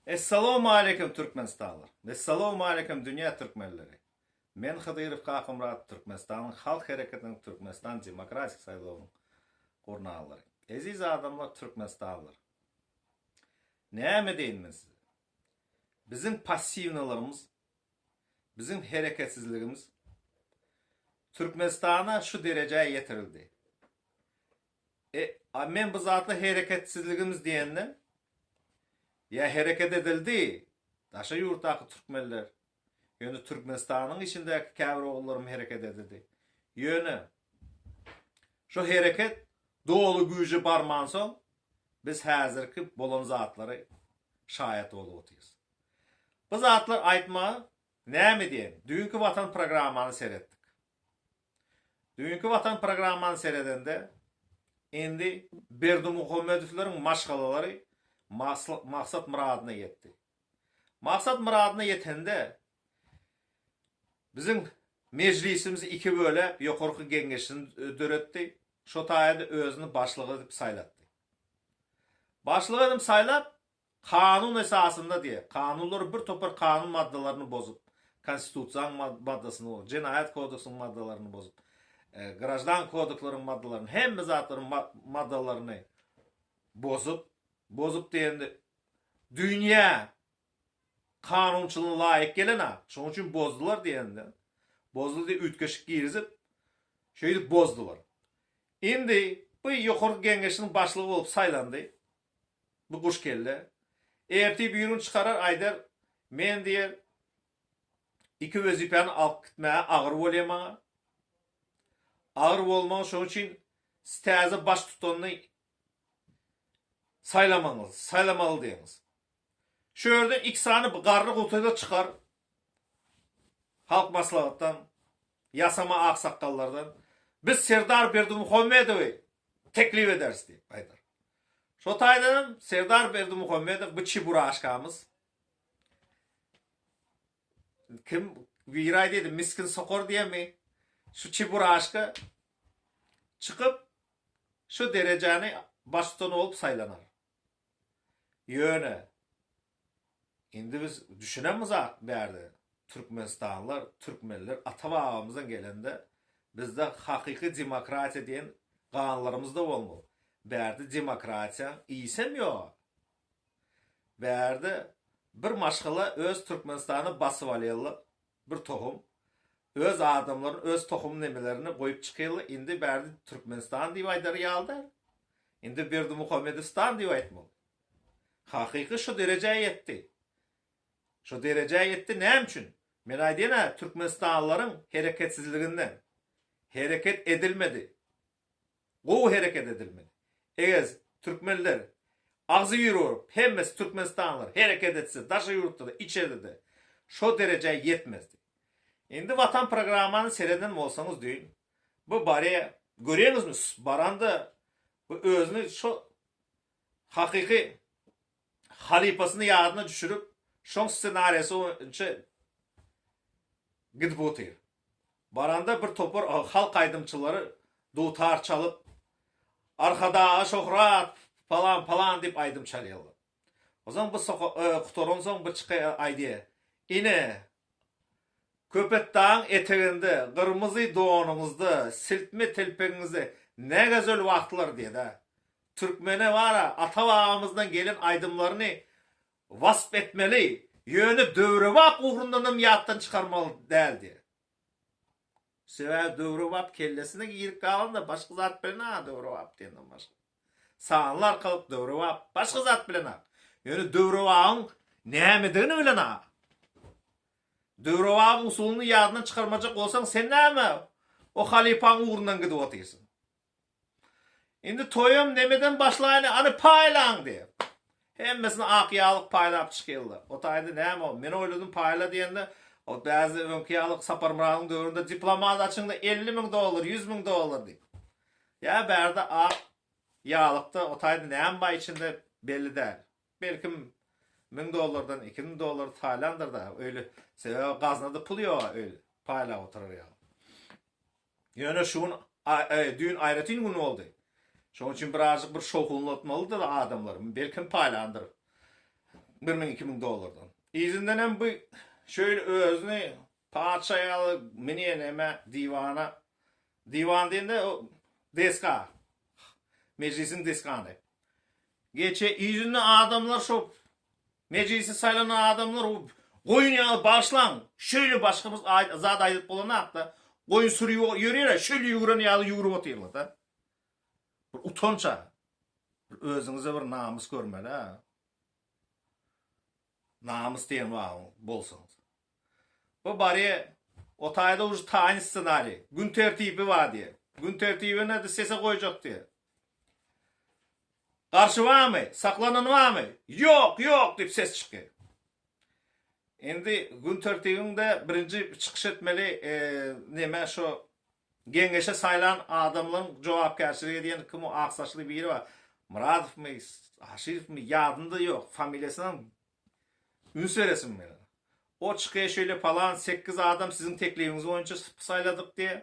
Essalawmaleýkim Türkmenistanlar! Essalawmaleýkim dünýä türkmenleri! Men Hydyrow Kakamyrat Türkmenistanyň Halk Hereketiniň Türkmenistan Demokratik saýlawynyň gurnalary. Eziz adamlar Türkmenistanlylar! Näme diýin men size? Biziň passiwnylarymyz, biziň hereketsizligimiz Türkmenistana şu derejä ýetirildi. E, a men bu zatly hereketsizligimiz diýende, ýa hereket edildi, daşary ýurtdaky türkmenler, ýöne Türkmenistanyň içindäki käbir ogullarym hereket edildi. Ýöne şo hereket doly güýje barmansoň, biz häzirki bolan zatlary şaýat bolup otyrys. Bu zatlar aýtmaga näme diýen, düýnki Watan programmany seretdik. Düýnki Watan programmany seredende indi Berdimuhamedowlaryň maşgalalary maksat myradyna ýetdi. Maksat myradyna ýetende biziň mejlisimizi iki böläp ýokarky geňeşini döretdi. Şo taýda özüni başlyk edip saýlatdy. Başlyk edip saýlap Kanun esasynda diýýär. Kanunlary bir topar kanun maddalaryny bozup, Konstitusiýanyň maddasyny bozup, Jenaýat kodeksiniň maddalaryny bozup, Graždan kodeksleriň maddalaryny, hemme zatlaryň maddalaryny bozup, bozup diýende dünýä kanunçylygyna laýyk gelen-a, şonuň üçin bozdular diýende, bozuldy diýip üýtgeşik girizip, şeýdip bozdular. Indi bu Ýokarky Geňeşiň başlygy bolup saýlandy. Bu guş kelle. Ertir birigün çykarar aýdar, men diýer, iki wezipäni alyp gitmäge agyr bolýar maňa. Agyr bolmagy şonuň üçin siz täze baştutanyny saýlamagyňyz, saýlamaly diýiňiz. Şu ýerden iki sany garry gutyda çykar. Halk maslahatdan, ýasama aksakgallardan biz Serdar Berdimuhamedowy teklip ederis diýip aýdar. Şo taýdanam Serdar Berdimuhamedow bu çiburaşkamyz kim biri aýdýardy miskin sokar diýemi şu çiburaşka çykyp şu derejäni baştutan bolup saýlanar. Ýöne indi biz düşünemizak bärde türkmenistanlylar, türkmenler ata-babamyzdan gelende bizde hakyky demokratiýa diýen ganlarymyzda bolmaly. Bärde demokratiýaň ysam ýok. Bärde bir maşgala öz Türkmenistany basyp alýarlar. Bir tohum. Öz adamlaryny, öz tohum nemelerini goýup çykýarlar. Indi bärde Türkmenistan diýip aýdar ýaly däl. Indi Berdimuhamedistan diýip aýtmaly. Hakyky şu derejä ýetdi. Şu derejä ýetdi näme üçin? Men aýdýan-a türkmenistanlylaryň hereketsizliginden. Hereket edilmedi. Gowy hereket edilmedi. Eger türkmenler agzybir bolup, hemmesi türkmenistanlylar hereket etse, daşary ýurtda-da, içerde-de şo derejä ýetmezdi. Indi Watan programmany sereden bolsaňyz düýn, bu barýa, görýäňizmi, baranda bu özüni şo hakyky halypasyny ýadyna düşürip, şoň ssenariýasy boýunça gidip otyr. Baranda bir topar halk aýdymçylary dutar çalyp, Arkadaga şöhrat, palan, palan diýip aýdym çalýarlar. Onsoň bu gutaransoň bu çykaýar aýdýar, Ine, Köpetdagyň eteginde, gyrmyzy donuňyzda, siltme telpegiňizde nägezel wagtlar diýýär-dä. Türkmene bar-a, ata-babamyzdan gelen aýdymlaryny wasp etmeli, ýöne döwrebap ugrundanam ýatdan çykarmaly däl diýýär. Sebäbi döwrebap kellesine girip galan-da başga zat bilen-a döwrebap diýenden başga. Sanly arkalyk döwrebap başga zat bilen-a. Ýöne döwrebabyň nämedigini bilen-a. Döwrebabyň usulyny ýadyndan çykarmajak bolsaň sen näme o halypaň ugrundan gidip otyrsyň. Indi toýam nemeden başlaýyn, any paýlaň diýip. Hemmesini ak ýaglyk paýlap çykýarlar. O taýda näme ol? Men oýladym paýla diýende, ol bäzi öňki ýalyk Saparmyradyň döwründe diplomat açyňda 50 müň dollar, 100 müň dollar diýip. Ýa bärde ak ýalykda o taýda näme bar içinde belli däl. Belkim 1000 dollardan 2000 dollar taýlandyr-da öýle. Sebäbi gaznada pul ýok öýle paýlap oturar ýaly. Ýöne şu gün, düýn aýratyn gün boldy. Şonuň üçin birazjyk bir şowhunlatmalydyr adamlary. Belkem paýlandyr. 1000, 2000 dollardan. Yzyndan hem bu şöyle özüni patyşa ýaly münýän eme diwana. Diwan diýende o desga. Mejlisiň desgany. Geçe yzynda adamlar şo mejlise saýlanan adamlar goýun ýaly bagyşlaň. Şöyle başga bir zat aýdyp bolanakda goýun sürü ýörýär, şöyle ýüwüren ýaly ýüwrüp otyrlar-da. Bir utanç-a. Bir özüňize bir namys görmeli-ä. Namys diýen bar bolsaňyz. Bu barýa o taýda uje taýyn ssenariý. Gün tertibi bar diýe. Gün tertibine de sese goýjak diýe. Garşy barmy? Saklanan barmy? Ýok, ýok diýip ses çykýar. Indi gün tertibinde birinji çykyş etmeli neme şo Geňeşe saýlan adamlaryň jogapkärçilik edýän kim o ak saçly biri bar. Myradowmy, Aşyrowmy ýadymda ýok, familiýasynam üns beresim gelýär. O çykaýa şeýle palan sekiz adam siziň teklibiňiz boýunça saýladyk diýýär.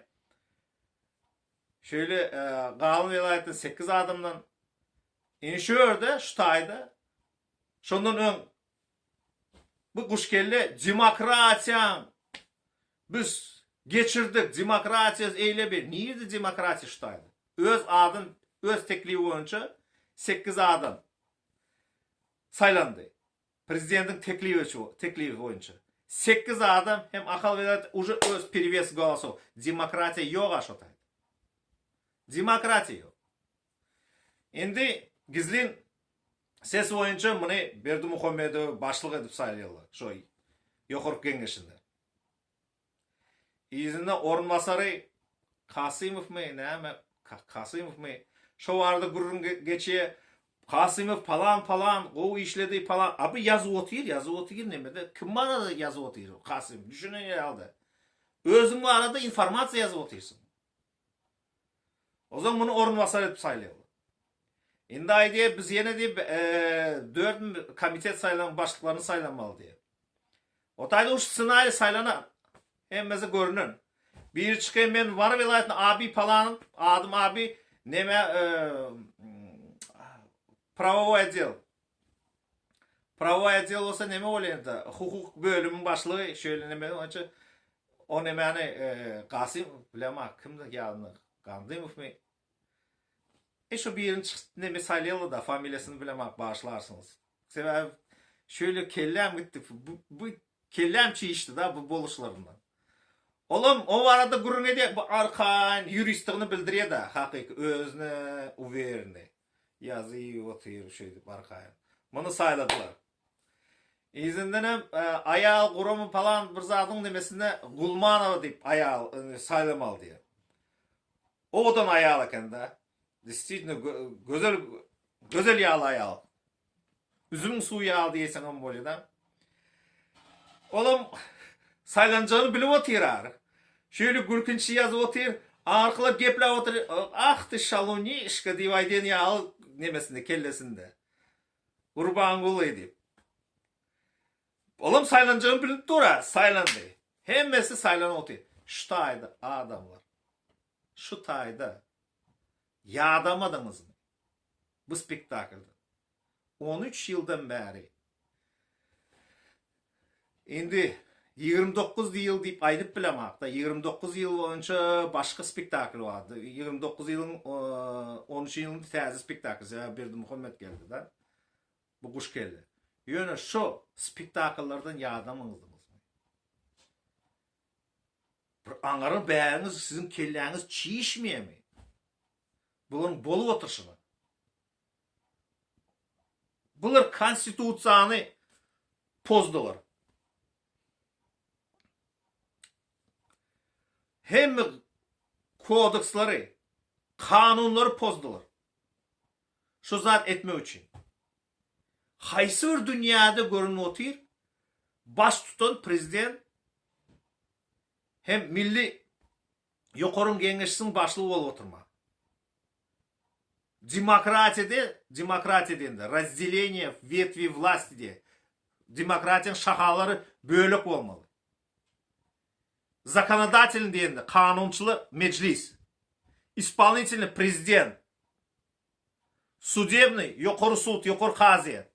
Şeýle galan welaýatdan sekiz adamdan. Indi şu ýerde, şu taýda şondan öň Bu guşkelle demokratiýaň biz geçirdik demokratiýa eýle bir nirde demokratiýa şu taýda öz adyn öz teklibi boýunça sekiz adam saýlandy prezidentiň teklibi teklibi boýunça sekiz adam hem Ahal welaýaty uje öz perewes golosow demokratiýa ýoga şo taýda demokratiýa ýok indi gizlin Ses boýunça muny Berdimuhamedowy başlyk edip saýlaýarlar şo Ýokarky Geňeşinde. Yzynda orunbasary Kasymowmy, näme, Kasymowmy, şo barada gürrüň geçýär. Kasymow palan-palan gowy işledi, palan, a bu ýazyp otyr, ýazyp otyr nemede, kim barada ýazyp otyr Kasymow, düşünen ýaly-da. Özüň barada informasiýa ýazyp otyrsyň. Ozal muny orunbasar edip saýlaýarlar. Indi aýdýar, biz ýene diýip, dört komitet saýlan başlyklaryny saýlamaly diýip. O taýda uş ssenariý saýlanan. Hemmesi görünen. Biri çykaýyn men Mary welaýatyna Abi palan, adym Abi, neme prawowoý otdel. Prawowoý otdel bolsa neme bolýar indi? Hukuk bölümiň başlygy şeýle neme boýunça o nemäni Gasym bilemok kimdi ýadynda Gandymowmy? E şo birini çykyp neme saýlaýaly-da familiýasyny bilemok bagyşlarsyňyz. Sebäbi şeýle kelläm gitdi. Bu, bu kelläm çişdi-da bu boluşlaryndan. Olam o barada gürrüň edýär, bu arkaýyn ýuristdigini bildirýär-de, hakyky özüne uwerny. Ýazyp otyr şeýdip arkaýyn. Muny saýladylar. Yzyndanam aýal gurama palan bir zadyň nemesinde Gulmanowa diýip aýal saýlamaly diýýär. Owadan aýal eken-de. Действительно gözel gözel ýaly aýal. Üzümiň suwy ýaly diýseňem bolýar-da. Olam saýlanjagyny bilip otyr-a. Şeýle gülkünç ýazyp otyr. Arkalar gepläp otyr. Ah ty şalunişka diýip aýdýan ýaly nemesinde, kellesinde. Gurbanguly diýip. Olam saýlanjagyny bilip dur-a, saýlandy. Hemmesi saýlanyp otyr. Şu taýda adamlar. Şu taýda ýadamadyňyzmy? Bu spektaklda. 13 ýyldan bäri. Indi 29 ýyl diýip aýdyp bilemok-da, 29 ýyl boýunça başga spektakl bardy. 29 ýylyň 13 ýylynda täze spektakl, sebäbi Berdimuhamet geldi-de. Bu guş geldi. Ýöne şo spektakllardan ýadamaňyzmy? Bir aňyry bäriňiz siziň kelläňiz çişmeýärmi? Bularyň bolup oturyşyna. Bular konstitusiýany pozdular. Hemme kodekslary, kanunlary pozdular. Şu zat etmek üçin. Haýsy bir dünýäde görünip otyr, baş tutan prezident hem milli ýokaryň geňeşisiniň başlygy bolup oturma. Demokratiýada, demokratiýa diýende, razdeleniýe wetwi wlasti diýe. Demokratiýanyň şahalary bölek bolmaly. Zakonodatelnyý diýende, kanunçylyk mejlis. Ispolnitelnyý prezident. Sudebnyý, ýokary sud, ýokary kazyýet.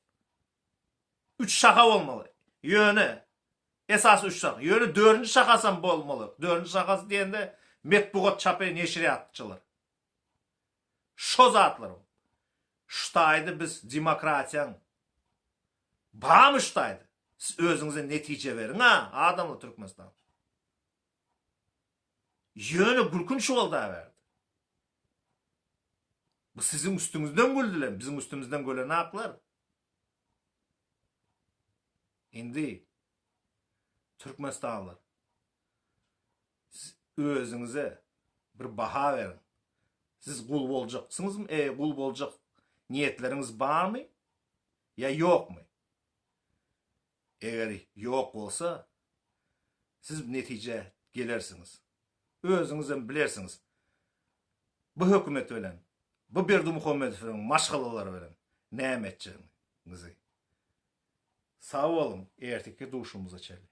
Üç şaha bolmaly. Ýöne esasy üç şaha. Ýöne dördünji şahasam bolmaly. Dördünji şahasy diýende metbugat çapy neşirýatçylar. Şo zatlar. Şu taýda biz demokratiýaň barmy şu taýda? Siz özüňize netije beriň-a, adamlar Türkmenistan. Ýöne gülkünç boldy berdi. Bu siziň üstüňizden güldüler, biziň üstümizden gülenaklar. Indi Türkmenistanlylar siz özüňize bir baha beriň. Siz gul boljaksyňyzmy? E, gul boljak niýetleriňiz barmy ýa ýokmy? Eger ýok bolsa, siz netijä gelersiňiz. Özüňizem bilersiňiz. Bu hökümet bilen, bu Berdimuhamedowyň maşgalalary bilen näme etjegiňizi. Sag boluň, erteki duşumyza çenli.